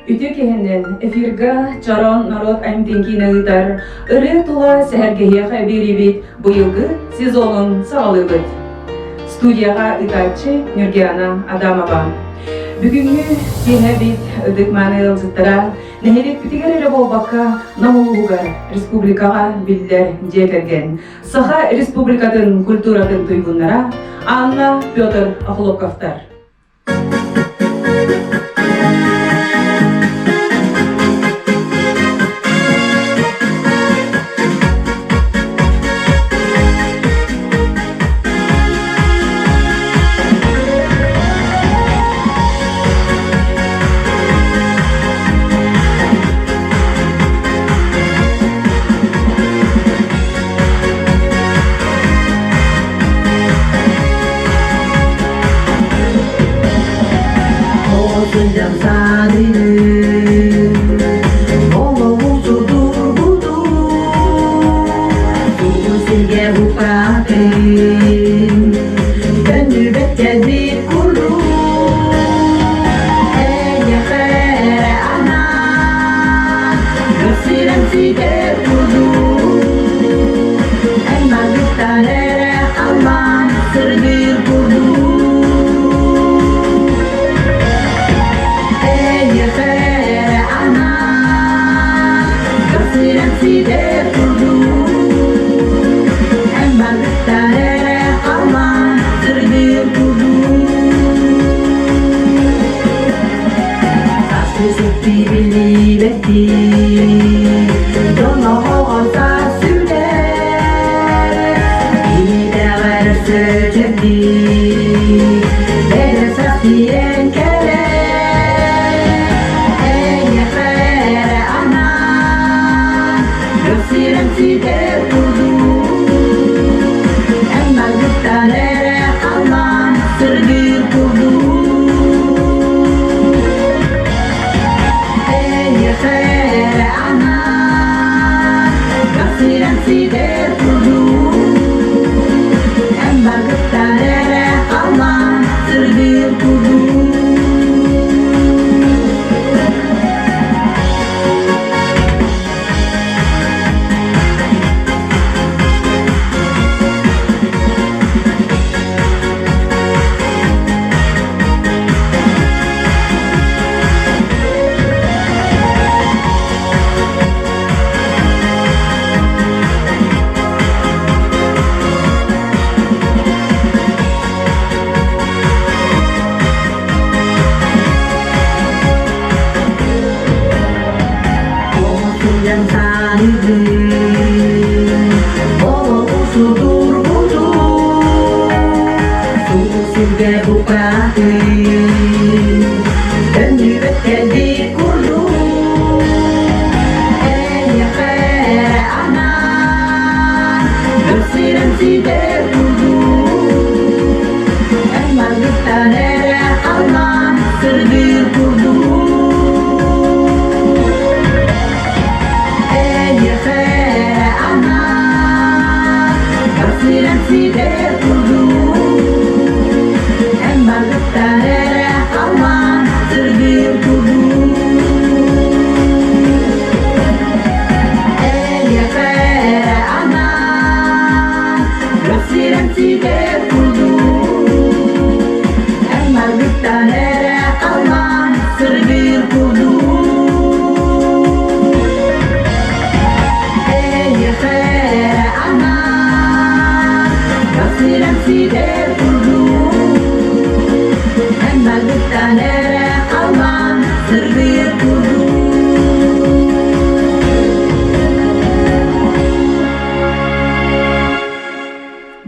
Үтүө киһинэн эфирга Чороон норуот айымтын киинэ ыытар ырыа тула сэһэргэһиэхэ биэриибит быйылгы сезонун саҕалыыбыт. Студияҕа ыытааччы Нюргиана Адамова. Бүгүҥҥү киэһэбит ытык-мааны ыалдьыттара нэһилиэкпитигэр эрэ буолбакка Нам улууһугар республикаҕа биллэр дьиэ кэргэн Саха Республикатын культуратын туйгуннара Анна Петр Охлопковтар.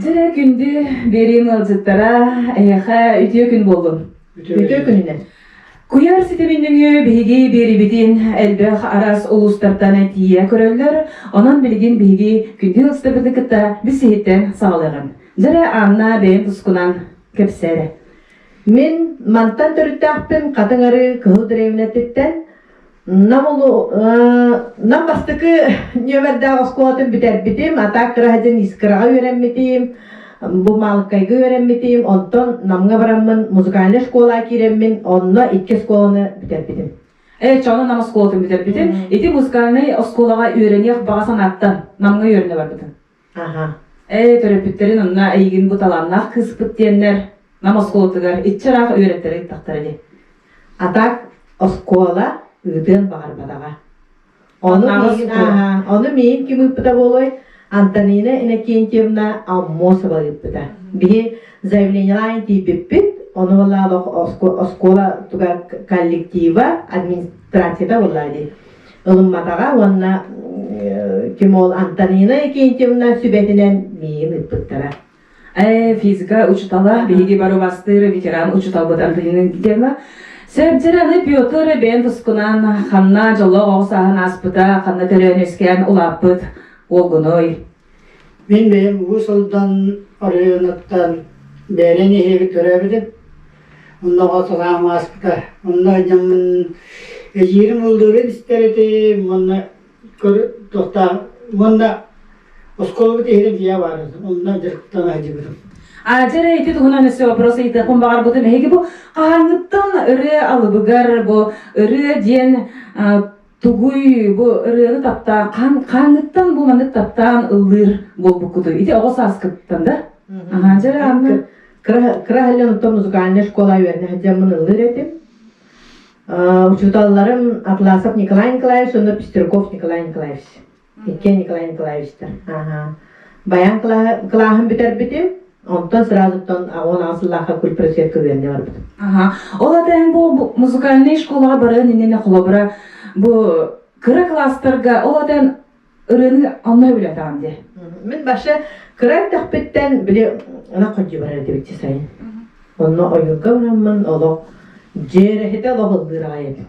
Дьэ, күндү биэриим ыалдьыттара, эһиэхэ үтүө күн буоллун. Үтүө күнүнэн. Куйаар ситимин нөҥүө биһиги биэрибитин элбэх араас улуустартан тиийэ көрөллөр. Онон билигин биһиги күндү ылсыбыты кытта билсиһиттэн саҕалыаҕын. Дьэрэ Анна бэйэн тускунан кэпсээрэ. Мин мантан төрүттээхпин Хатыҥ Арыы Кыһыл дэриэбинэтиттэн Нам улу Нам бастакы нүөмэрдээх оскуолатын бүтэрбитим, атаак кыраһа диэн Искраҕа үөрэммитим, бу Маалыкайга үөрэммитим, онтон Намҥа бараммын музыкальнай школа киирэммин, онно икки оскуоланы бүтэрбитим. Э, чону нам оскуолатын бүтэрбитим. Ити музыкальнай оскуолаҕа үөрэниэх баҕа санааттан Намҥа үөрэнэ барбытым. Аха. Э, төрөппүттэрин онно эйигин бу талааннаах кыыспыт диэннэр Нам оскуолатыгар иччи ыраах үөрэттэрэ ыыттахтара дии. А так оскуола ыытыан баҕарбатаҕа. Ону миигин, ааһа, ону миигин ким ыыппыта буолуой? Антонина Иннокентьевна Аммосова ыыппыта. Биһи заявлениелаан тиийбиппит, ону буолла оскуола туга коллектива, администрацията буолла дии. Ылымматаҕа уонна ким ол Антонина Иннокентьевна сүбэтинэн миигин ыыппыттара. Физика учутала, биһиги бары бастыыр ветеран учуталбыт Антонина Никитевна. Сөбдьэраны Петр бэйэн тускунан ханна дьоллоох оҕо сааһын ааспыта, ханна төрөөн үөскээн улааппыт уолгунуй. Мин бэйэм Уус Алдан оройуонуттан бэйэнэн нэһилиэги төрөөбүтүм. Онно оҕо сааһым ааспыта. Онно дьоммун эдьиийим ыллыырын истэр этим, уонна туохтаах уонна Оскуолабыт иһинэн дьиэ баар, онно дьарыктана сылдьыбытым. А дьэ ити туһунан өссө вопрос ыйытыахпын баҕарбытым. Эһиги бу хаһааҥҥыттан ырыа алыбыгар бу ырыа диэн тугуй бу ырыаны таптаан хаһааҥҥыттан бу маннык таптаан ыллыыр буолбуккутуй? Ити оҕо сааскыттан да? Аха дьэ Анна. Кыра кыра сылдьан оттон музыкальнай школа үөрэнэ сылдьаммын ыллыыр этим. Учууталларым Атласов Николай Николаевич уонна Пестряков Николай Николаевич. Иккиэн Николай Николаевичтар. Аха. Баян кылааһын бүтэрбитим. Онтон сразу 18 сыллаахха культпросветка үөрэнэ барбытым. Аха. Ол атайын бу музыкальнай школаҕа барыан иннинэ холобура бу кыра класстарга ол атайын ырыаны онно сөбүлэтэҕин дии. Мин башы кыра эрдэхпиттэн били ынах ходьу барар этибит сайын. Онно ойуурга бараммын олох дьиэрэһитэ олох ыллыыр аҕай этим.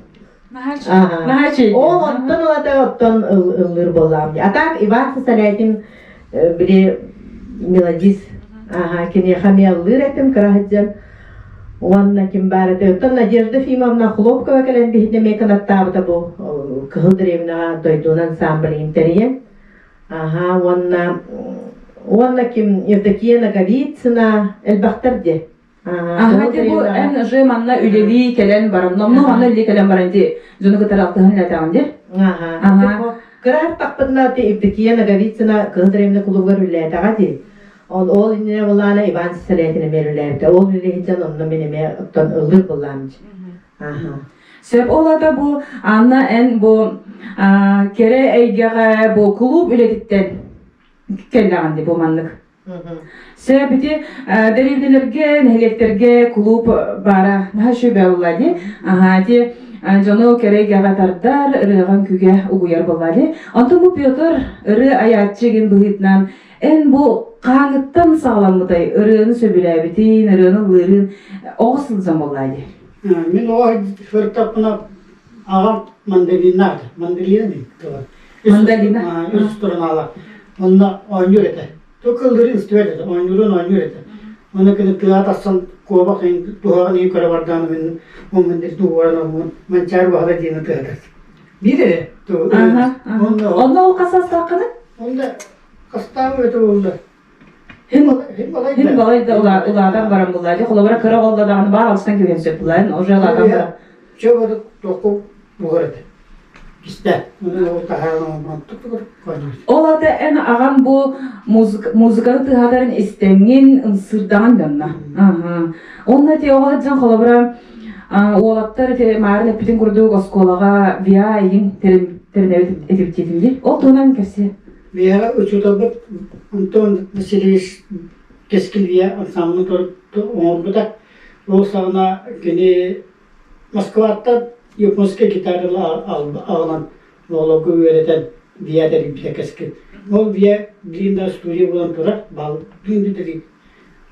Ол онтон ылата оттон ыллыыр буоллаҕым дии. А так Иван Сысолятин били мелодист киниэхэ эмиэ ыллыыр этим кыра сылдьан. Уонна ким баар этэ? Оттон Надежда Ефимовна Хлопкова кэлэн биһиги эмиэ кынаттаабыта бу Кыһыл дэриэбинэҕэ дойдунан ансамбль тэрийэн. Аха уонна уонна ким Евдокия Ноговицына элбэхтэр дии. Аха ити бу эн уже манна үлэлии кэлэн баран, номнуо манна үлэлии кэлэн баран ити дьону кытары алтыһан үлэлээтэҕин дии? Аха. Кыра артахпытына ити Евдокия Ноговицына Кыһыл дэриэбинэ клубугар үлэлээтэҕэ дии. Ол ол иннинэ булаана Иван Сысолятин эмиэ үлэлээбитэ. Ол үлэлиһин дьон онно мин эмиэ оттон ыллыыр буллаам дии. Аха. Сөп ол ата бу Анна эн бу кэрэ эйгэҕэ бу клуб үлэтиттэн кэллэҕин дии бу маннык. Сөп ити дэриэбинэлэргэ, нэһилиэктэргэ кулууп баара наһаа үчүгэй буолла дии. Аһаа ити дьону кэрэ эйгэҕэ тардар, ырыаҕа үҥкүүгэ угуйар буолла дии. Онтон бу Петр ырыа айааччы гин быһыытынан эн бу хааҥыттан саҕаламмытай ырыаны сөбүлээбитин, ырыаны ыллыырын оҕо сылдьан буолла дии. Мин оҕо сырыттахпына аҕам мандолиннаах этэ. Мандолина дии Мандолина. Үс турунаала. Онно оонньуур этэ. Тук ыллырын истибэт этэ, оонньуурун оонньуур этэ. Онно кини тыа тахсан куобах туһаҕын иһин көрө бардаан мин мындыр туһуоран омун манчаар баһыла диэни тыатар. Биир эрэ. Онно ол хас саастааххыный? Онно хастаах өтө буолла. Хин балай да улаатан баран булла. Холобура кыра оҕолло даҕаны баар алыстан күүһэн сөп буллаан уже улаатан баран. Чө тоқку бугар этэ. Истэ. Ол ата эн аҕам бу музыканы тыһатарын истэҥҥин ымсыырдаҕын дьонно. Онно ити оҕо сылдьан холобура уолаттар ити маарын эппитин курдук оскуолаҕа ВИА игин тэринэбит этибит дии. Ол туһунан кэпсиэ. Биһиэхэ учууталбыт Антон Васильевич Кэскил ВИА ансамблын оҥорбута. Ол саҕана кини Москваттан японскай гитараны аҕалан оҕолорго үөрэтэн ВИА тэрийбитэ Кэскил. Ол ВИА билигин да студия буолан турар, баал билигин да тэрийбит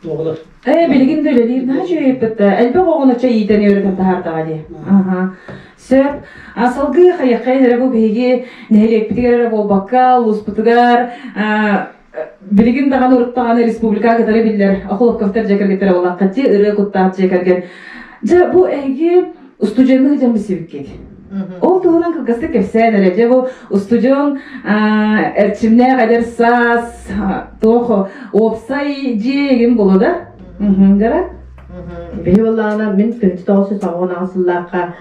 оҕолор. Ээ, билигин да үлэлиир наһаа үчүгэй эппит элбэх оҕону чэй иитэн үөрэтэн таһаардаҕа дии. Аха. Сөп. А салгыы хайаххайын эрэ бу биһиги нэһилиэкпитигэр эрэ буолбакка, улууспутугар билигин даҕаны урут даҕаны республика кытары биллэр Охлопковтар дьиэ кэргэттэрэ буоллахха ырыа куттаах дьиэ кэргэн. Дьэ, бу эһиги устудьуоннуу сылдьан билсибиккит. Ол туһунан кылгастык кэпсээн эрэ. Дьэ, бу устудьуон эрчимнээх эдэр саас туох уопсай дьиэ игин буолуо да? Дьара? Биһи буоллаҕына мин 1998 сыллаахха.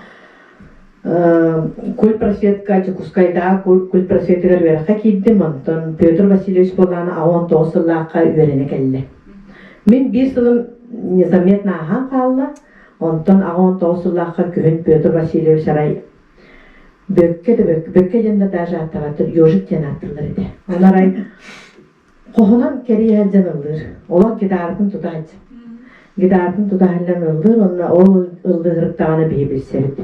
Культпросветка Дьокуускайдааҕы культпросветыгар үөрэххэ киирдим, онтон Петр Васильевич буоллаҕына 19 сыллаахха үөрэнэ кэллэ. Мин биир сылым незаметно ааһан хаалла, онтон 19 сыллаахха күһүн Петр Васильевич арай Бөккө да Бөккө, Бөккө диэн да даже ааттаабаттар, Ежик диэн ааттыыллар этэ. Ону арай Хоһунан кэрийэ сылдьан ыллыыр. Олох гитаратын тута сылдьар. Гитаратын тута сылдьан ыллыыр уонна ол ыллыырыттаҕына биһи билсэбит.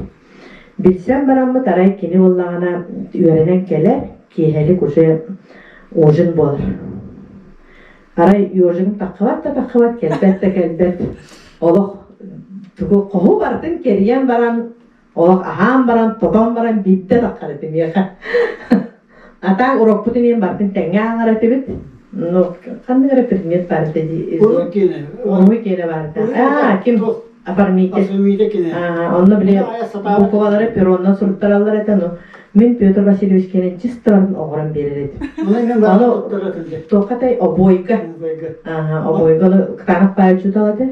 Билсэн бараммыт арай кини буоллаҕына үөрэнэн кэлэр, киэһэлик уже ужин буолар. Арай ежигым таххыбат да таххыбат, кэлбэт да кэлбэт. Олох тугу хоһу барытын кэрийэн баран Олох аһаан баран, тотон баран биирдэ таххар этим миэхэ. А так урокпутун иһин барытын тэҥҥэ ааҕар этибит. Ну, ханнык эрэ предмет баар этэ дии. Уруй киэнэ. Уруй киэнэ баар этэ. А, ким? Оформитель. Оформитель кине. Онно били буквалары перроннан суруттараллар этэ, ну, мин Петр Васильевич киэнин чисто барытын оҥорон биэрэр этим. Ону туохха обойга. Ага, обойга ону кытаанах баай учуутал этэ.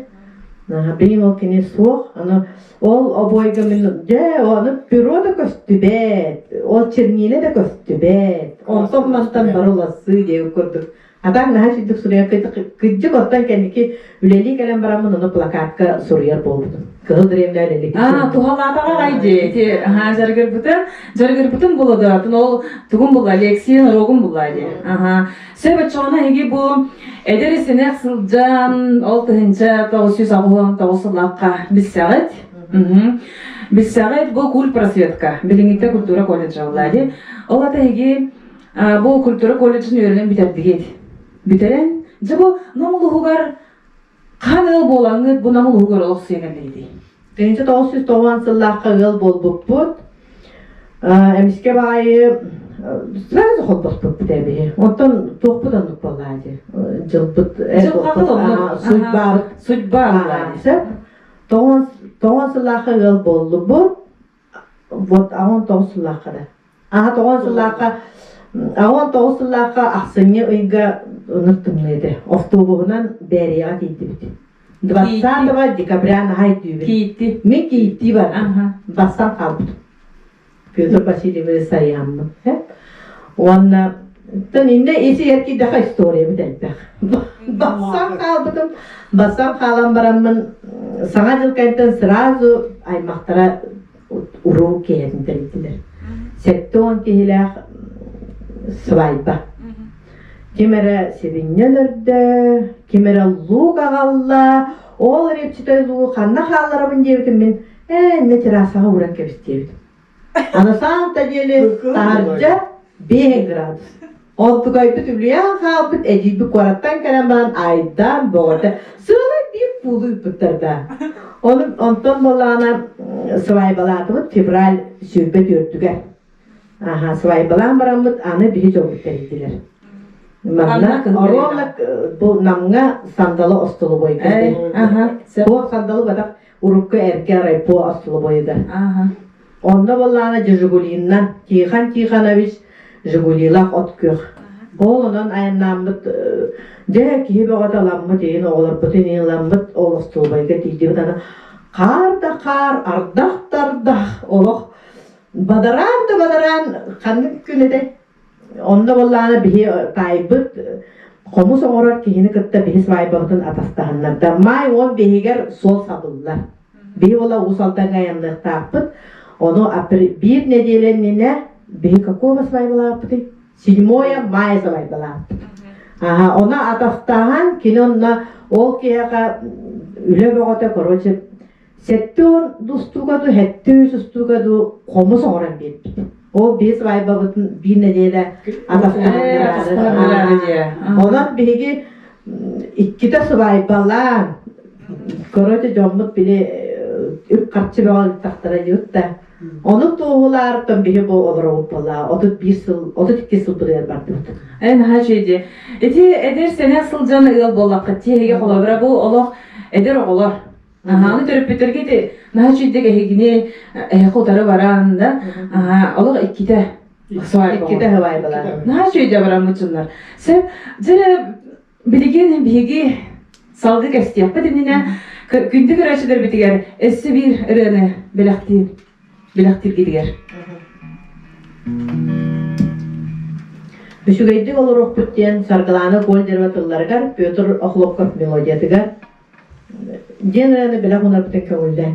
Билин ол кини суох. Аны Ол обойга мин дьэ ону перо да көстүбэт, ол чернилэ да көстүбэт. Онтон мантан бары улассыы диэбит курдук. Атаҥ наһаа сүрдүк суруйан кырдьык оттон кэнники үлэлии кэлэн бараммын ону плакатка суруйар буолбутум. Кыһыл древнэ үлэлии. Аа, туһалаатаҕа аҕай дии. Ити аһаа дьарыгырбытын, дьарыгырбытын булудаатын ол тугун булла, лекциян уруогун булла дии. Аха. Сөп оччоҕуна эһиги бу эдэр сэнэх сылдьан ол 1989 сыллаахха билсэҕит. Билсэҕит бу культпросветка, билиҥҥитэ культура колледжа буолла дии. Ол ата эһиги бу культура колледжын үөрэнэн бүтэрдигит. Бүтэрэн, дьэ бу Нам улууһугар Хаан ыал буолаҥҥыт бу Нам улууһугар олохсуйан кэллигитий? 1990 сыллаахха ыал буолбуппут. Эмискэ баайы сразу холбоспуппут эбиһи. Оттон туохпут оннук буоллаа дии. Дьылбыт Дьылҕабыт оннук. Судьбабыт. Судьба буоллаа дии. Сөп. Тоҕон сыллаахха ыал буоллубут. Вот 19 сыллаахха да. Аха 9 сыллаахха 9 сыллаахха ахсынньы ыйга ыныр тымныы этэ. Автобуһунан Бээрийэҕэ тиийдибит. 20 декабря наһаа өйдүүбүн. Киитти. Мин кииттии бардым. Аха. Бастан хаалбытым. Петр Васильевич Саяммын. Уонна тон иннэ isi эркийдэхэ историябыт элбэх. Бастан хаалбытым. Бастан хаалан бараммын саҥа дьыл кэнниттэн сразу аймахтара уруу киэһэтин тэрийдилэр. 70 киһилээх свадьба. Ким эрэ сибинньэ өлөрдө, ким эрэ луук аҕалла, ол репчатай луугу ханна хаалларабын диэбитим мин, ээ, иннэ террасаҕа ууран кэбис диэбитим. На самом-то деле таһырдьа 5 градус. Онтукайбыт үлүйэн хаалбыт эдьиийбит куораттан кэлэн баран айдаан бөҕөтө. Сыалай биир куулу ыыппыттар да. Ону онтон буоллаҕына свайбалаатыбыт февраль 24-түгэр. Аха, свайбалаан бараммыт аны биһи дьолбут тэрийдилэр. Манна ровно бу Намҥа сандалы остолобуойга. Аха. Туох сандалы батах урукку эргэ райпо остолобуойугар. Онно буоллаҕына Жигулинна Тихон Тихонович Жигулилаах от күөх. Ол онон айаннааммыт дьэ киһи бөҕөтө ыламмыт иһин оҕолорбутун иһин ыламмыт ол остуолбайга тиийдибит аны хаар да хаар ардах да ардах олох бадараан да бадараан ханнык күн этэй Онно буоллаҕына биһи таайбыт хомус оҥорор киһини кытта биһи свадьбабытын атастаһыннарда. Маай 15-игэр суол сабыллар. Биһи буола Уус Алдаҥҥа айанныахтаахпыт. Ону биир нэдиэлэ иннинэ биһи какого свадьбалаахпытый? Седьмое мая свадьбалаахпыт. Аха, ону атастаһан кини онно ол киһиэхэ үлэ бөҕөтө, короче, 70 устууга дуу, 73 устууга дуу хомус оҥорон биэрбит. Ол биэс свадьбабытын биир нэдиэлэ атастаһыннараары. Онон биһиги иккитэ свадьбалаан, короче, дьоммут били үп-харчы бөҕө ыыттахтара диэбит да. Ону туоһулаартан биһи бу олоробут буолла 31 сыл, 32 сыл быдыгар бардыбыт. Эн наһаа үчүгэй дии. Ити эдэр сэнэх сылдьан ыал буоллаххыт тиэһигэ холобура бу олох эдэр оҕолор Аһааны төрөппүттэргэ ити наһаа үчүгэйдик эһигини эһэхэ утары баран да олох иккитэ иккитэ сыбаайбалар. Наһаа үчүгэйдик бараммытчыннар. Сөп дьэ билигин биһиги салгыы кэпсэтиэхпит иннинэ күндү көрөөччүлэрбитигэр өссө биир ырыаны бэлэхтиир. Билэхтиргитигэр. Үчүгэйдик олоруохпут диэн Саргылаана Гольдерова тылларыгар Петр Охлопков мелодиятыгар диэн ырыаны бэлэх уунарбытын көҥүллээн.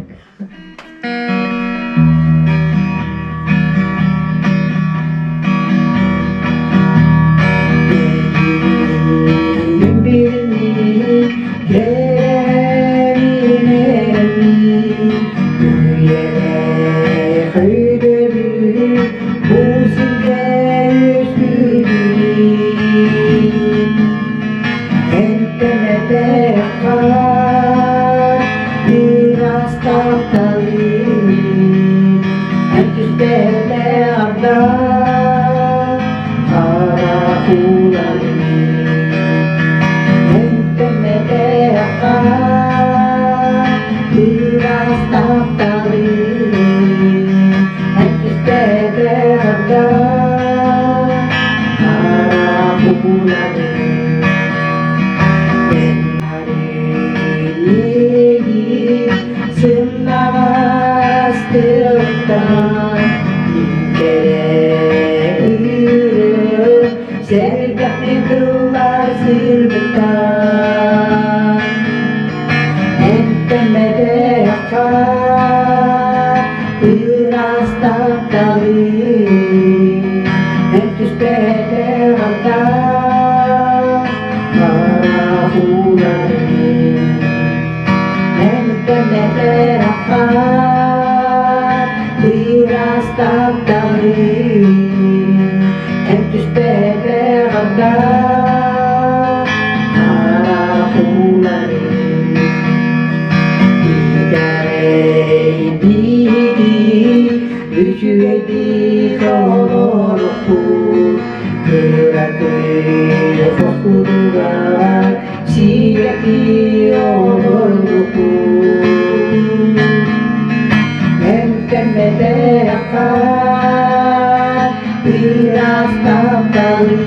Сэргэхти кыллар сырдыктан Эмтэммэтэххэ ыраас тапталы Эн түспэтэх ардах харах уулары Эмтэммэтэххэ ыраас тапталы Эн түспэтэх ардах харах уулары Үчүгэйдик олорукпут, кыракый хоспутугар сиэки олорбуппут. Эмтэммэтэххэ ыраас тапталы,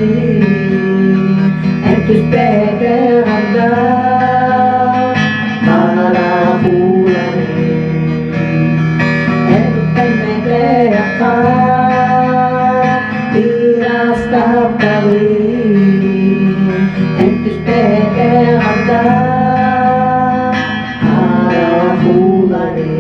эн түспэтэх ардах харах уулары. Эмтэммэтэххэ ыраас тапталы, эн түспэтэх ардах харах уулары.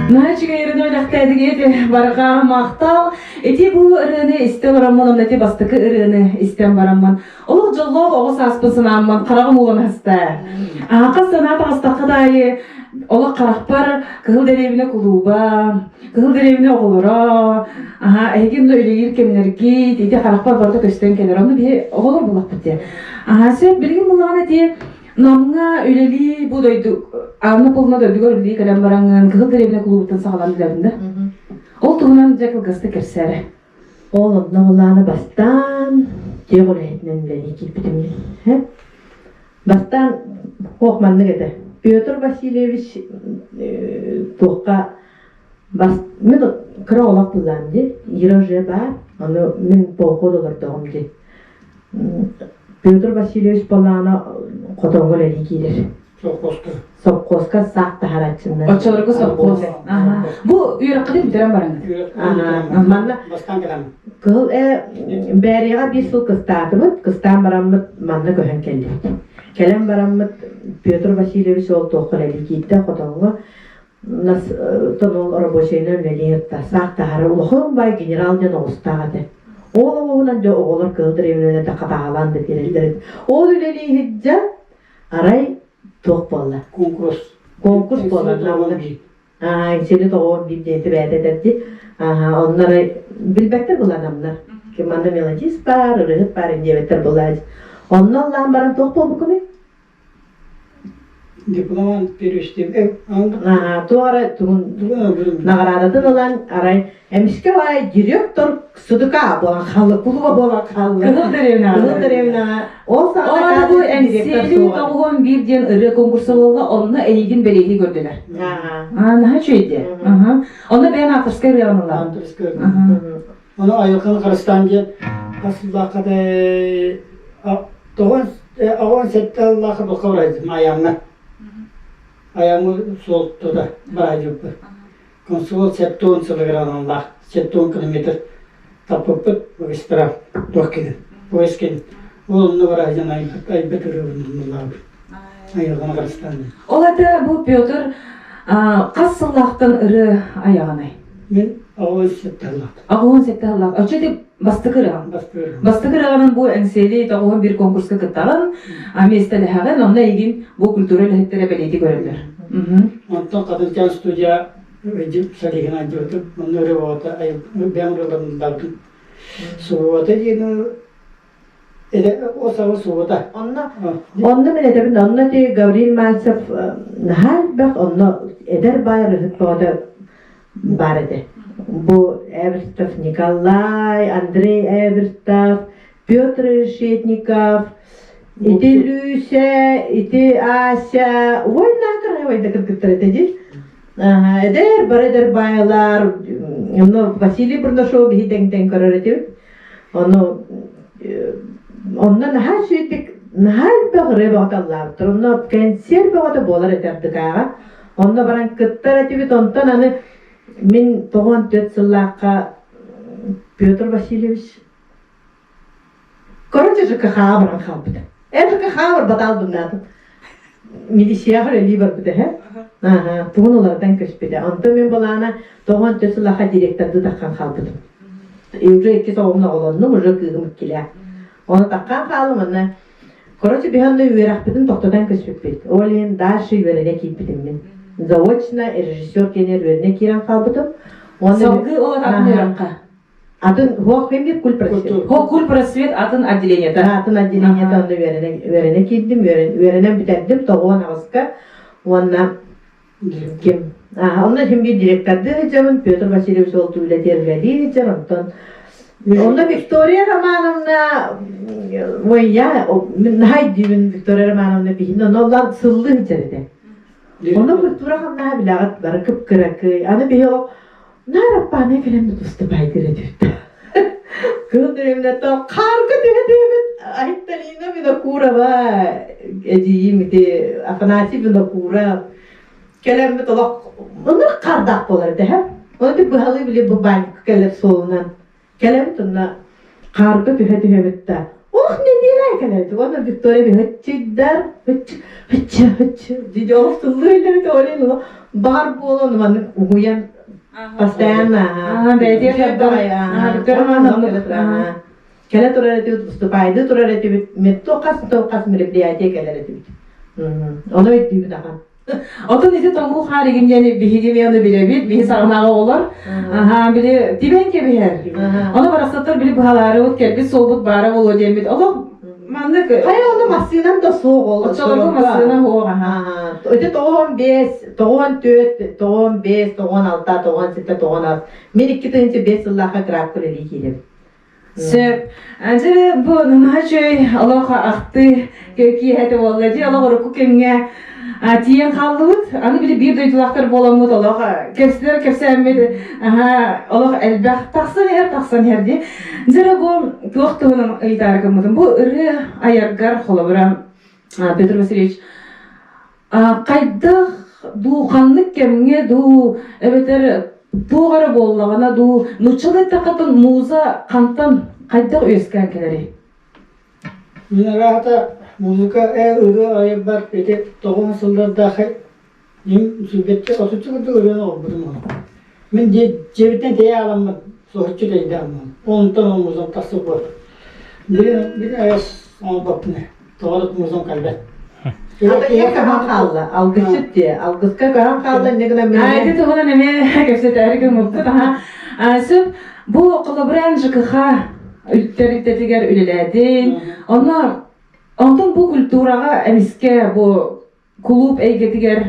Наһаа үчүгэй ырыаны бэлэхтээдигит барҕа махтал. Ити бу ырыаны истэ олороммун, онно ити бастакы ырыаны истэн бараммын, олох дьоллоох оҕо сааспын санааммын хараҕым уулан аһыста. Аһаҕас санаа таҕыстахха да аайы олох харахпар Кыһыл дэриэбинэ кулууба, Кыһыл дэриэбинэ оҕолоро, аһа эһиги онно үлэлиир кэмнэргит, ити харахпар барыта көстөн кэлэр. Онно биһи оҕолор буллахпыт дии. Аһа сөп билигин буллаҕына ити Намҥа үлэлии бу дойду Анна Павловна дойдугар үлэлии кэлэн бараҥҥын Кыһыл дэриэбинэ кулуубуттан саҕалаан үлэлээтим да. Ол туһунан дьэ кылгастык кэпсээрэ. Ол онно былааны бастаан дьиэ үлэһитинэн үлэлии киирбитим. Бастаан туох маннык этэ. Петр Васильевич туохха бас мин кыра олох былаан дии Ира уже баар ону мин поход олордоҕум дии Петр Васильевич былаана хотоҥҥо үлэлии киирэр. Совхозка. Совхозка саах таһарааччыннар. Оччолорго совхоз. Бу үөрэххитин бүтэрэн бараҥҥыт. Манна Бастаан кэлэн. Кыһыл Бээрийэҕэ биир сыл кыстаатыбыт, кыстаан бараммыт манна көһөн кэллибит. Кэлэн бараммыт Петр Васильевич ол туохха үлэлии киирдэ хотоҥҥо нас тонол рабочайынан үлэлии ытта. Саах таһара улахан бай генерал диэн оҕустаах этэ. Ол оҕуһунан дьэ оҕолор кыһыл древнелэрдэ хатаҕалаан да биэрэллэр эбит. Ол үлэлии сылдьан арай туох буолла? Конкурс. Конкурс буолла. Эҥсиэли тоҕуон биир диэн бэйэтэ этэрди. Онно арай билбэттэр былаанамнар. Ким манна мелодист баар, ырыһыт баар диэбэттэр былаадь. Онно ыллаан баран туох буолбуккунуй? Дипломант перевести. Туох эрэ тугун наҕараадатын ылан арай эмискэ баай директор СДК буолан хаалла, кулуба буолан хаалла. Кыһыл дэриэбинэҕэ. Кыһыл дэриэбинэҕэ. Ол саҕана бу Эҥсиэли тоҕуһун биир диэн ырыа конкурса буолла, онно эйигин бэлиэтии көрдүлэр. Аа, наһаа үчүгэй Онно бэйэн авторскай ырыаҕын ыллаҕын. Авторскай Ону айылҕаны харыстаан диэн хас сыллаахха да тоҕон оҕон сэттэ сыллаахха букка барайдым айаҥҥа. Айаммыт суол тута бараһдьыппыт. Комсомол 70 сылыгар аналлаах 70 километр таппыппыт магистраль туох кини поезд кини. Ол онно бараһдьан айбыт айбыт ырыабын ыллаабыт. Айылҕаны харыстаан. Ол это бу Петр хас сыллаахтан ырыа айаҕанай? Мин 87 сыллаах. 87 сыллаах. Оччо ити бастакы ырыаҕын. Бастакы ырыам. Бастакы ырыаҕынан бу Эҥсиэли тоҕуһун биир конкурска кыттаҕын, миэстэлэһэҕин, онно эйигин бу культура үлэһиттэрэ бэлиэтии көрөллөр. Онтон Хатынчаан студия Салихин айдыбытым. Онно ырыа бөҕөтө бэйэм ырыаларым ыллаабытым. Субуота диэн ол субуота. Онно онно мин этэбин, онно ти Гаврил Мальцев наһаа элбэх, онно эдэр баай ырыһыт бөҕөтө баар этэ. Бу Эверстов Николай, Андрей Эверстов, Петр Решетников, ити Люся, ити Ася, ой наакырай кыргыттар этэ дии. Эдэр, бары эдэр баайалар, онно Василий Бурнашов биһи тэҥ-тэҥ көрөр этибит. Ону онно наһаа үчүгэйдик наһаа элбэх ырыа бөҕөтө ыллаабыттар. Онно кэнсиэр бөҕөтө буолар этэ ардыкааҕа. Онно баран кыттар этибит. Онтон аны мин 94 сыллаахха Петр Васильевич короче ЖКХ-ҕа баран хаалбыта. Эн ЖКХ-ҕа барбатаал буннаатым. Милицияҕа үлэлии барбыта эһэ. Ааһа, тугун уларытан көспүтэ. Онтон мин былаана 94 сыллаахха директордыы таххан хаалбытым. И уже иккис оҕом оҕолоннум, уже кыыһым иккилээх. Ону таххан хаалым, онно Короче, биһи онно үөрэхпитин тохтотон көспүппүт. Ол иһин дальше үөрэнэ киирбитим мин. Заочно режиссер кэнэр үөрэнэ киирэн хаалбытым. Уонна Салгыы ол атын үөрэххэ. Атын хуох ким кульпросвет. Хо кульпросвет атын отделениета. Атын отделениета онно үөрэнэ үөрэнэ киирдим, үөрэнэн бүтэрдим тоҕуон аҕыска. Уонна ким онно син биир директордыы сылдьабын Петр Васильевич ол үлэтигэр үлэлии сылдьар онтон онно Виктория Романовна ой я наһаа өйдүүбүн Виктория Романовна биһин онно оллан сыллыы сылдьар этэ онно культура хамнаһа билэҕит бары кып-кыракый аны биһи ол наар аппаанай кэлэн выступайдыр этибит кыһыл дэриэбинэттэн хаарга түһэ түһэбит Айталина Винокурова эдьиийим ити Афанасий Винокуров кэлэммит олох ынырык хаардаах буолар этэ һэ Оны ити быһалыы били бу банька кэлэр суолунан кэлэбит онно хаарга түһэ түһэбит да ох нэдиэлэ кэлэбит уонна Виктория быһыччыйдар һыччы һыччы һыччы дии олох сыллыы иллэрит олин баар буолан маннык угуйан постоянно кэлэ турар этибит выступайды турар этибит метро хас хас мероприятие кэлэр этибит ону өйдүүбүт ахан Отон ити тоҥуу хаар игин диэн биһиги эмиэ ону билэбит, биһи саҕанааҕы оҕолор. Аһаа, били тибэн кэбиһэр. Ону барахсаттар били быһалаарыбыт, кэлбит суолбут баара буолуо диэммит. Олох маннык Хайа ону массыынан да суох ол. Оччолорго массыына суох аһаа. Ити 95, 94, 95, 96, 97, 98. Мин 2005 сыллаахха граф үлэлии киирим. Сөп. Дьэ, бу наһаа үчүгэй олох ахтыы киэһэтэ буолла дии. Олох урукку кэмҥэ тиийэн хааллыбыт. Аны били биир дойдулаахтар буоламмыт олох кэпсэтэр кэпсээммит олох элбэх тахсан иһэр тахсан иһэр дии. Дьэ, бу туох туһунан ыйытаары гыммытым. Бу ырыа айаргар холобура Петр Васильевич Хайдах дуу, ханнык кэмҥэ дуу, эбэтэр туох эрэ буоллаҕына дуу, нууччалыы эттэххэ муза хантан хайдах үөскээн кэлэрий? Мин араата музыка ырыа айарбар ити тоҕус сыллардаах им сүүрбэччэ отучча курдук ырыаны оҥорбутум ону. Мин дьиэбиттэн тэйэ ааламмын соһуччу тэйдээммин. Онтон ол музам тахсыбыт. Билин билин айас оҥорбоппун тоҕо да музам кэлбэт. Ата ийэ көһөн хаалла. Алгысчыт дии. Алгыска көһөн хаалла инньэ гынан мин Ити туһунан эмиэ кэпсэтээри гыммыппыт. Аха. Сөп. Бу холобураан ЖКХ тэрилтэтигэр үлэлээтин. Онно онтон бу культураҕа эмискэ бу кулууп эйгэтигэр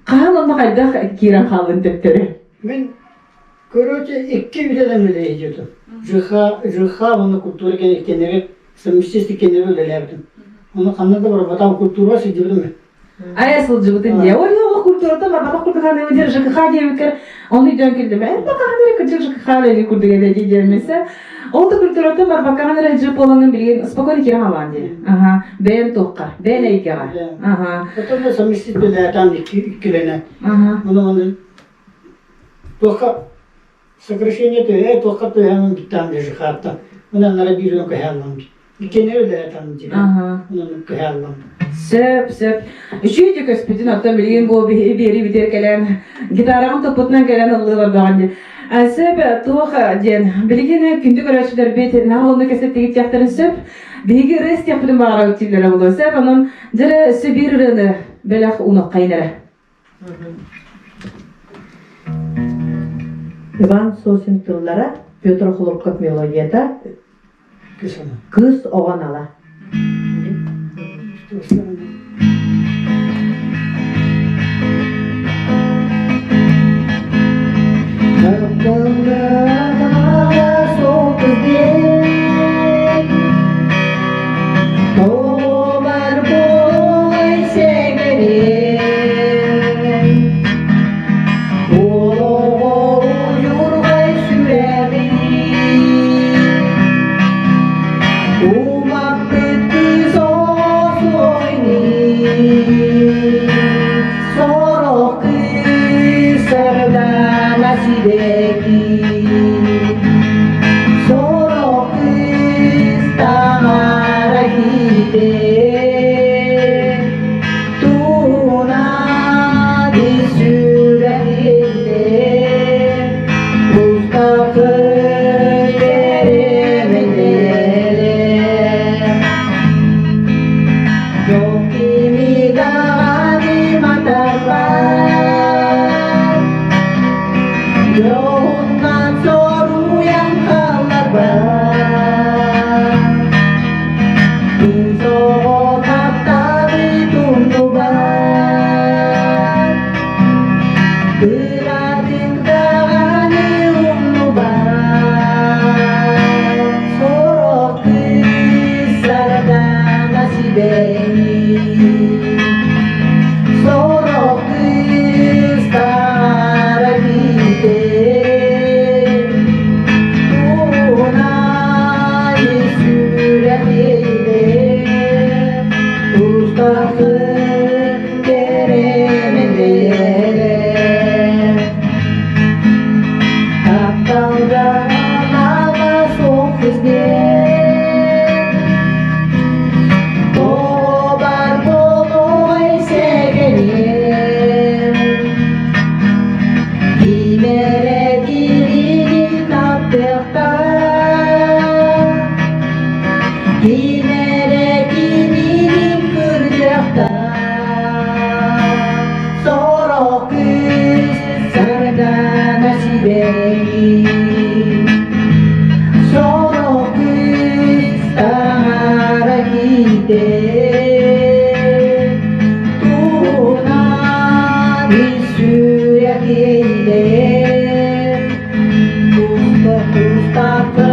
хаһан онно хайдах киирэн хааллын төттөрү? Мин короче икки үлэнэн үлэлэһиэтим. ЖХ ЖХ уонна культура кэннигэр совместительство кэннигэр үлэлээбитим. Ону ханна да барбатам культура сылдьыбытым мен. Айа сылдьыбытын дии. Ой, ол культурата барбатах курдук диэн ЖКХ диэбиккэр ону өйдөөн кэллим. Эн бакаһан эрэ кырдьык ЖКХ үлэлии курдук этэ дии диэммисэ. Ол да культураттан барбаккаҕын эрэ дьып буолаҥын билигин спокойно киирэн хаалаан дии. Аха, бэйэн туохха, бэйэн эйгэҕэ. Аха. Потом да совместить билээтаан иккилэнэ. Аха. Ону ону туохха сокращение төһө туохха төһөмүн биттаан дежихааттан. Онон нара биир күн көһөөллөм. Иккиэнэ үлээтам дии. Аха. Онон көһөөллөм. Сөп, сөп. Үчүгэй да көспүтүн оттон билигин бу биэри бүтэр кэлэн гитараҕын туппутунан кэлэн ыллыы бардаҕын дии. Сөп, туох диэн билигин күндү көрөөччүлэрбит наһаа онно кэсэттигит диэхтэрин сөп. Биһиги ырыа истиэхпитин баҕарабыт дииллэрэ буолуо сөп. Онон дьэрэ өссө биир ырыаны бэлэх уунуоххайын эрэ. Иван Сосин тыллара, Петр Хлопков мелодията Кыыс оҕо анала. Сорох кыыс таҥара киһитэ Туунады сүрэхтэ Устакы кэрэменнэрэ Дьол кими даҕаны матарбат Дьоһуннан соруйан хаалларбат Күн тапталы тумнубат Кыратык даҕаны умнубат Сорох кыыс сардаҥа сибэни Сорох кыыс таҥара киитэ Туһунай сүрэхине Тустахын кэрэмэннэрэ Тапталга анаҕа суох кизнэн Тоҕо болуой сэгэниэн Кимэрэ кинини таптыахтаах Кимэрэ кинини кырдьыахтаах Сорох кыыс сардаана сибэки Сорох кыыс таҥара киитэ Туһунан сүрэх иэйдэ Туста тустаахы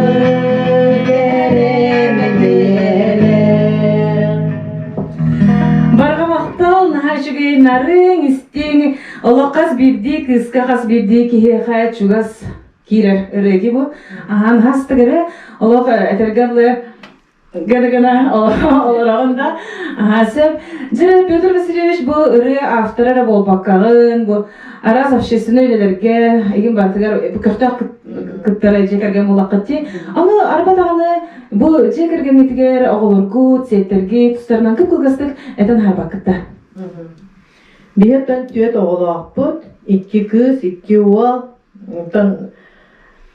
кэрэмэндэлэр Барҕа махтал, наһаа үчүгэй нарыҥ, истиҥ, олох хас биирдии кыыска, хас биирдии киһиэхэ чугас киирэр ырыа дии бу. Аһаан хастык эрэ олох этэргэ дылы гына-гына олороҕун да. Аһаа сөп. Дьэ, Петр Васильевич бу ырыа автора эрэ буолбаккаҕын, бу араас общественнай үлэлэргэ игин барытыгар көхтөөх кыттар дьиэ кэргэн буоллаххыт дии. Аны арба даҕаны бу дьиэ кэргэҥҥитигэр оҕолоргут, сиэттэргит тустарынан кып-кылгастык этэн аһарбаккыт да. Биһи оттон түөрт оҕолоохпут, икки кыыс, икки уол. Оттон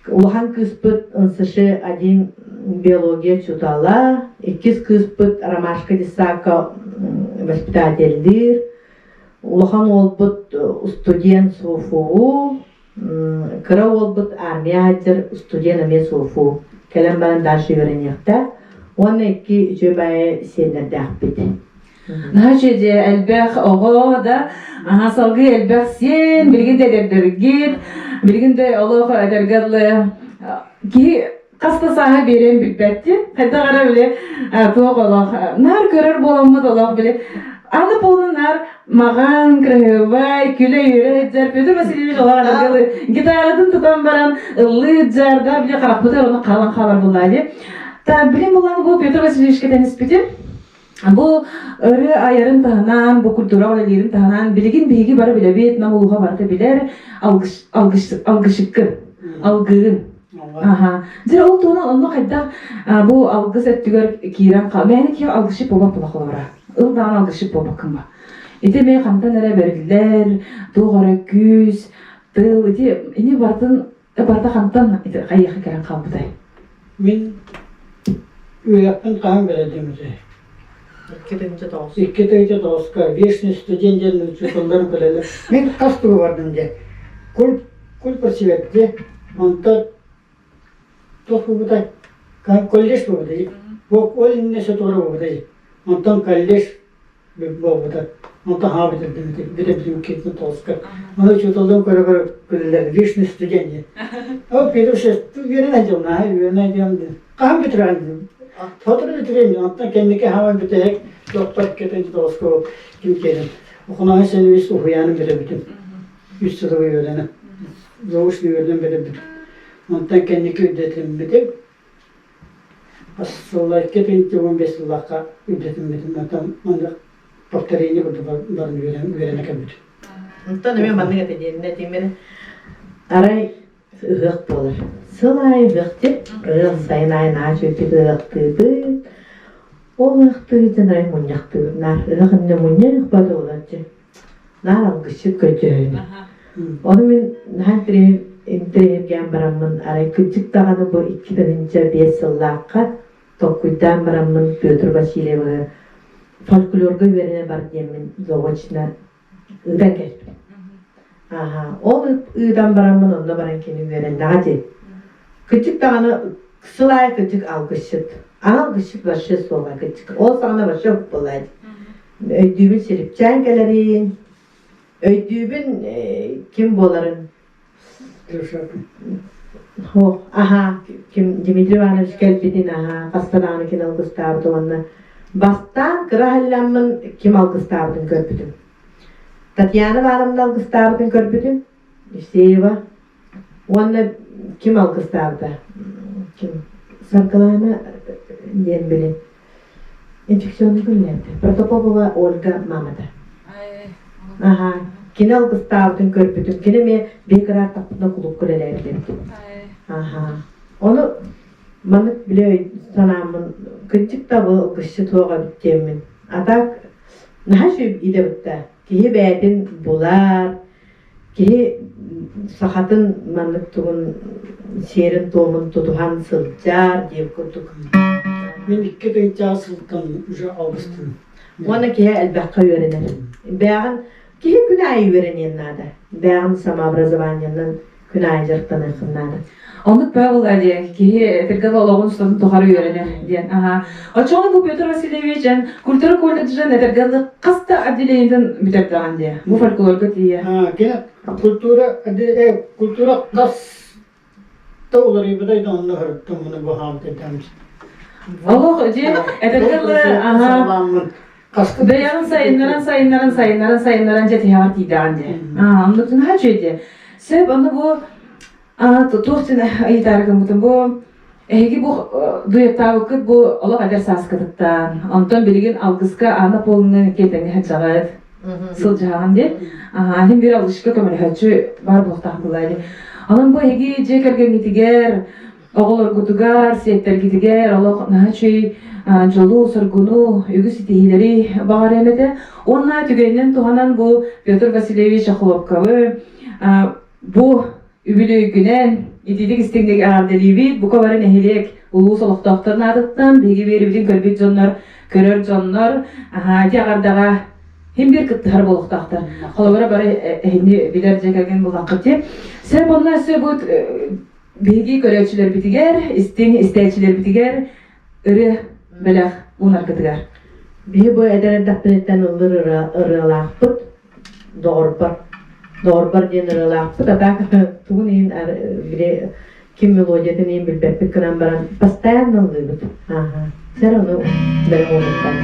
улахан кыыспыт НСШ-1 биология учуутала, иккис кыыспыт Ромашка детсадка воспитателлиир, улахан уолбут студент СУФУ, кыра уолбут армия сылдьар студент эмиэ СУФУ. Кэлэн баран дальше үөрэниэхтээх. Уонна икки үчүгэй баайы сиэннэрдээхпит. Наһаа үчүгэй элбэх оҕо да, аһа салгыы элбэх сиэн, билигин да эдэрдэргит, билигин да олох эдэргэ дылы киһи хас да сааһы биэриэн билбэттин. Хайдах эрэ били туох олох наар көрөр буоламмыт олох били. Аны полнунар маҕан, кыраһыабай, күлэ-үөрэ сылдьар Петр Васильевич олох аргылы гитаратын тутан баран ыллыы дьарда бile харахпытыгар ону хаалан хаалар буллаа дии. Та билим булан бу Петр Васильевичка тэниспитим. Бу ырыа айарын таһынан, бу культура үлэлиирин таһынан билигин биһиги бары билэбит, нам улууһа барыта билэр алгыш алгыш алгышыккын, алгыын. Аха. Дьэ ол туһунан онно хайдах бу алгыс өттүгэр киирэн хаал. Мээнэ киһи алгышык буолбат була холобура. Ыл даҕаны алгышык буолбаккын ба. Ити эмиэ хантан эрэ бэриллэр, туох эрэ күүс, тыл, ити ини барытын барыта хантан ити хайыаха кэлэн хаалбытай? Мин үөрэхпин хаһан бэрэллим этэ? 2-9. 2-9-ка вечный студент диэн учууталларым кэлэллэр. Мин хас тугу бардым дьэ. Куль куль просвет онтон туох буолбутай? Колледж буолбута. Ол иннинэ сотуора буолбута. Онтон колледж буолбута. Онтон хаһан бүтэрдим бүтэрдим киирдим тоҕуска. Ону учууталларым көрө-көрө күлэллэр. Вечный студент диэн. Ол Петр үөрэнэ дьон, үөрэнэ дьон хаһан бүтэрэн Сотору бүтүрэн, онтон кэнники хааман бүтэһик тохтор кетен тоҕуска ким кэлин. Охоноһо сен үс уһуйаанын бүтэрбитим. Үс сыл үөрэнэн. Заочно үөрэнэн бүтэрбитим. Онтон кэнники үрдэтиммитим. Сылларга 15 сыллаахха үрдэтиммитим. Онтон маннык повторение курдук баран үөрэнэ кэлбитим. Онтон эмиэ маннык этэ диэн этиҥмин арай ыһыах буолар. Сыл аайы ыһыахтыыр, ыһыах сайын аайы наһаа үчүгэйдик ыһыахтыыбыт. Ол ыһыахтыырдын арай мунньахтыыбыт. Наар ыһыах иннинэ мунньах бары буолааччы. Наар алгысчыт көрдьөһөнү. Ону мин наһаа интэриэһиргээн бараммын, арай кырдьык даҕаны бу 2005 сыллаахха толкуйдаан бараммын Петр Васильевы фольклорга үөрэнэ бар диэммин заочно ыытан кэлбитим. Аха, ол ыытан бараммын онно баран кини үөрэннэҕэ дии. Кырдьык даҕаны сыл аайы кырдьык алгысчыт. Алгысчыт вообще суоҕа кырдьык. Ол саҕана вообще буолла дии. Өйдүүбүн Силипчээн кэлэрин, өйдүүбүн ким буоларын. Ох, аха, ким Дмитрий Иванович кэлбитин, аха, хаста даҕаны кини алгыстаабыт уонна бастаан кыра аһылламмын ким алгыстаабытын көрбүтүм. Татьяна Ивановна алгыстаабытын көрбүтүм, Евсеева. Уонна ким алгыстаабыта? Ким? Саргылаана диэн били инфекционный күннээбитэ. Протопопова Ольга мамата. Аха. Кини алгыстаабытын көрбүтүм. Кини эмиэ биир кырааттахпытына кулуупка үлэлээбит эбит. Аха. Ону маннык билэ санааммын кырдьык да бу алгысчыт суох эбит диэммин. А так наһаа үчүгэй идэ бытта. Киһи бэйэтин булар, киһи сахатын маннык тугун сиэрин-туомун тутуһан сылдьар диир курдук. Мин икки тыһыынча сылтан уже алгыстым. Уонна киһи элбэххэ үөрэнэр. Бэҕин киһи күн аайы үөрэниэн наада. Бэҕин самообразованиенан күн аайы дьарыктаныаххын наада. Оннук Павел диэн киһи этэргэ олоҕун устатын тухары үөрэнэр диэн. Аха. Оччоҕо бу Петр Васильевич эн культура колледжын этэргэ хас да отделениетын бүтэрдэҕин диэ. Бу фольклорга тиийэ. Кини культура культура хас да уларыйбытай да онно хырыттым муну бу хаамтайдаамс. Олох дьиэ этэргэ аха Бэйэҕин сайыннаран, сайыннаран, сайыннаран, сайыннаран дьэ тиһэҕэр тиийдэҕин дии. Аа, оннук наһаа үчүгэй дии. Сөп, ону бу туох диэн ыйытаары гыммытым бу эһиги бу дуэттаабыккыт бу олох эдэр сааскытыттан онтон билигин алгыска Анна Полунан икки тэҥҥэ сылдьаҕыт сылдьаҕын дии иһин биир алгысчыка көмөлөһөөччү баар буолуохтаах буолла дии онон бу эһиги дьиэ кэргэҥҥитигэр оҕолоргутугар сиэттэргитигэр олох наһаа үчүгэй дьолу соргуну үгүс ситиһиилэри баҕарыам этэ уонна түгэнинэн туһанан бу Петр Васильевич Охлопковы Бу үбүлүөйгүнэн итиитик истиҥник эҕэрдэлиибит. Бука бары нэһилиэк улуус олохтоохторун аатыттан биһиги биэрэбитин көрбүт дьоннор, көрөр дьоннор ити эҕэрдэҕэ хим биир кыттыһар буолуохтаахтар. Холобура бары эһини билэр дьэ кэргэн буллаххыт дии. Сөп онно өссө бу биһиги көрөөччүлэрбитигэр, истиҥ истээччилэрбитигэр ырыа бэлэх уунаргытыгар. Биһи бу эдэр эрдэхпититтэн ыллыр ырыалаахпыт. Доҕорбор. Доҕорбор диэн ырыалаахпыт, а так тугун иһин били ким мелодиятын иһин билбэппит гынан баран постоянно ыллыыбыт. Ааха. Все равно бэлэм уолуттан.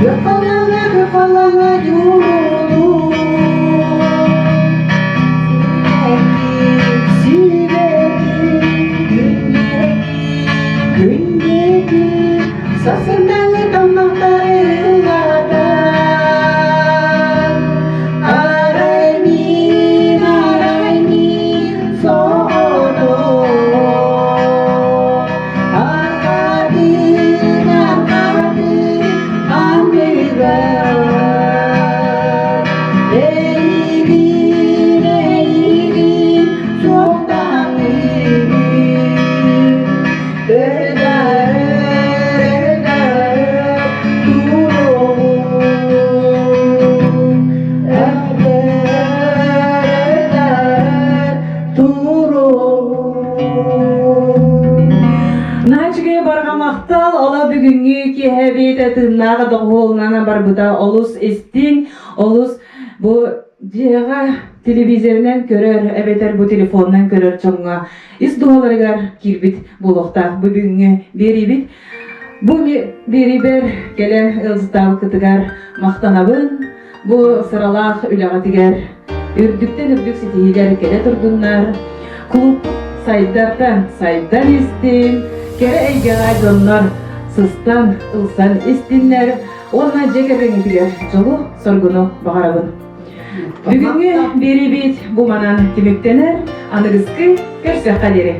Күөх халлааҥҥа дьулуһуу Сибэкки, күн диэки, күн диэки, сарсыннааҥҥы таммахтары ыллатан. Арай мин, арай мин соҕотох Арҕаатын, арҕаатын андыгар Эйигин, эйигин суохтаатыгын Ырдар, ырдар туругун Ырдар, ырдар туругун Наачыгай барҕа махтал, ола бүгүҥҥү киэһэбит тыыннаах доҕуһуолунан барбыта олус истиҥ, олус бу дьиэҕэ телевизорынан көрөр эбэтэр бу телефонунан көрөр дьоҥҥо ис дууһаларыгар киирбит буолуохтаах бу бүгүҥҥү биэриибит. Бу биэриибэр кэлэн ыалдьыттаабыккытыгар махтанабын. Бу сыралаах үлэҕитигэр үрдүктэн үрдүк ситиһиилэр кэлэ турдуннар. Клуб сайдартан сайдан истин, кэрэ эйгэҕэ дьоннор сыстан, ылсан истиннэр уонна дьиэ кэргэҥҥитигэр дьолу-соргуну баҕарабын. Бүгүҥҥү биэриибит бу манан түмүктэнэр. Аныгыскы көрсүөххэ диэри.